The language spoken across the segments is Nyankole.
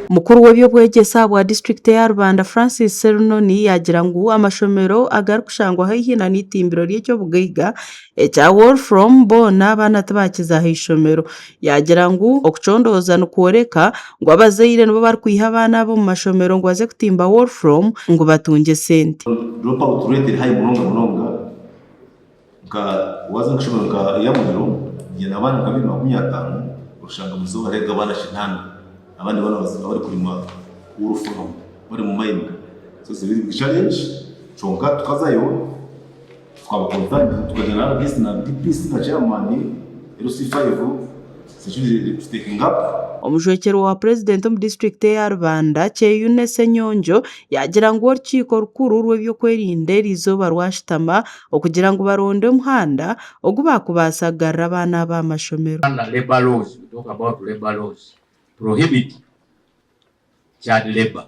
Mukuru w'eby'obwegyese ahabwa disiturikiti eya Rubanda Francis Serunoni yaagira ngu amashomero agarikushangwa haihi na n'eitimbiro ry'eky'obugaiga ekya Wolfrom boona abaana tibakiza aha ishomero. Yaagira ngu okucondooza nikworeka ngu abazaire nibo barikwiha abaana aba omu mashomero ngu baze kutimba Wolfrom ngu batungye sente. Drop out rate eri high munonga munonga nka waza nk'eishomero nka Iyamuriro ryine abaana nka 250 oshanga buri izooba hariyo abaana kinaana abandi boona bari kurima wolfram bari mu mine so it's a very big challenge kyonka tukazayo Twaba concerned tukagira na RDC na DPC na chairman LC5 security to taking up. Omujwekyerwa wa Purezidenti omu disiturikiti eya Rubanda, Kyeyune Ssenyonjo yaagira ngu orukiiko rukuru rw'ebyokwerinda eriizooba rwashutama okugira ngu baronde omuhanda ogu baakubaasa kugarura abaana aba aha mashomero. Rwanda labour laws, we talk about labour laws, prohibit child labour.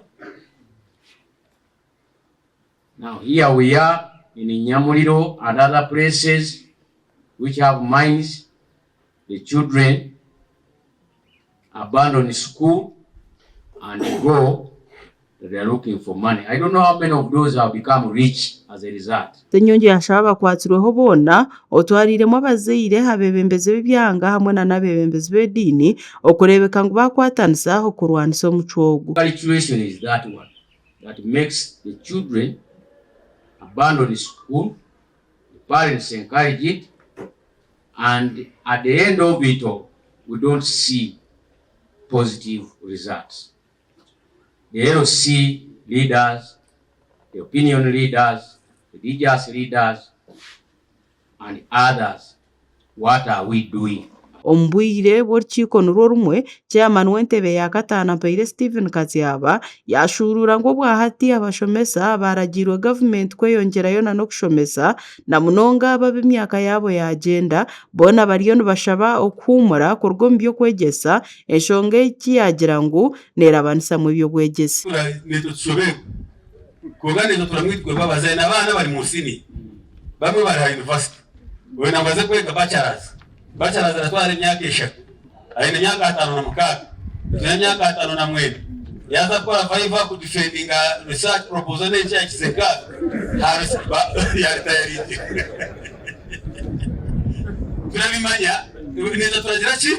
Now here we are in Nyamuliro and other places which have mines, the children abandon school and go they are looking for money. I don't know how many of those have become rich as a result. Ssenyonjo yashaba abakwatsirweho boona otwariiremu abazaire, abeebembezi b'ebyanga hamwe na n'abeebembezi b'ediini okureebeka ngu baakwatanisa okurwanisa omucwe ogu. Calculation is that one. that makes the children abandon school, the parents encourage it, and at the end of it all, we don't see positive results. The LC leaders, the opinion leaders, religious leaders, and others, what are we doing? Omu bwire bw'orukiiko nirwo rumwe, Chairman w'entebe ya kataano Mpaire Stephen Katyaba yashuuruura ngu obwahati abashomesa baaragiirwe gavumenti kweyongyerayo na n'okushomesa na munonga abo ab'emyaka yaabo yaagyenda boona bariyo nibashaba okuhuumura kuruga omu by'okwegyesa enshonga egi yaagira ngu neerabanisamu eby'obwegyese. Naitwe tushoberwe Kwonka naitwe turamwitwe abazaire n'abaana bari mu siniya bamwe bari aha yunivasite. Oyo namaze kwega bachelors, bachelors eratwara emyaka eshatu, aine emyaka 56, twine emyaka 59. Yaaza kukora viva kudifendinga research proposal n'enki yakize nkaaga yaritayaringira. Turabimanya, naitwe turagira ki?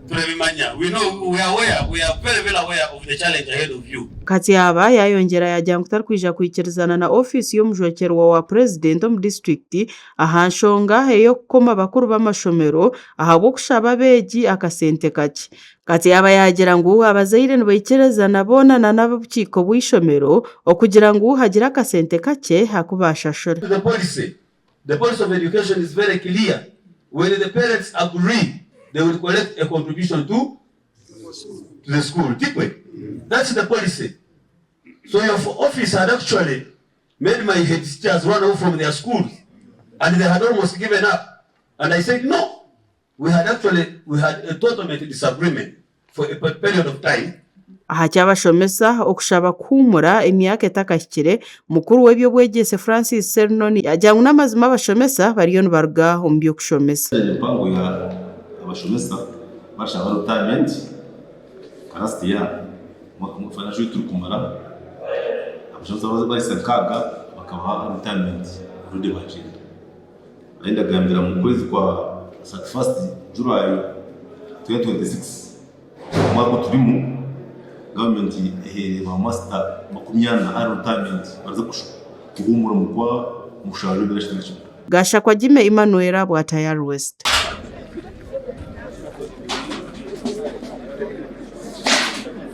Turabimanya. We know, we are aware, we are very very aware of the challenge ahead of you. Katyaba yayongyera yaagira ngu tarikwija kwikirizana na ofiisi y'omujwekyerwa wa Purezidenti omu disiturikiti aha nshonga ey'okukoma bakuru b'amashomero ahabw'okushaba abeegi akasente kakye. Katyaba yaagira ngu abazaire nibaikirizana boona na n'ab'obukiiko bw'eishomero okugira ngu hagire akasente kakye aku baashashura. The policy, the policy of education is very clear, when the parents agree they will collect a contribution to to the school tikwe that's the policy so your office had actually made my head teachers run off from their schools and they had almost given up and I said no we had actually we had a total disagreement for a period of time Aha ky'abashomesa okushaba kuhuumura emyaka etakahikire, mukuru w'eby'obwegyese Francis Sserunoni yaagira ngu n'amazima abashomesa bariyo nibaruga omu by'okushomesa. Empango ya abashomesa bashaba retirement nka last year financial year turikumara abashomesa bahitsya nkaaga bakabaha retirement already bagyenda. Ahi ndagambira omu kwezi kwa 31st July 2026 omwaka ogu turimu gavumenti ehaire ba masita 40 retirement baraza kuhuumura omu kwa mushanju ebiro ashatu na kimwe. Gashakwa Jimmy Emmanuel, Bwatayari West.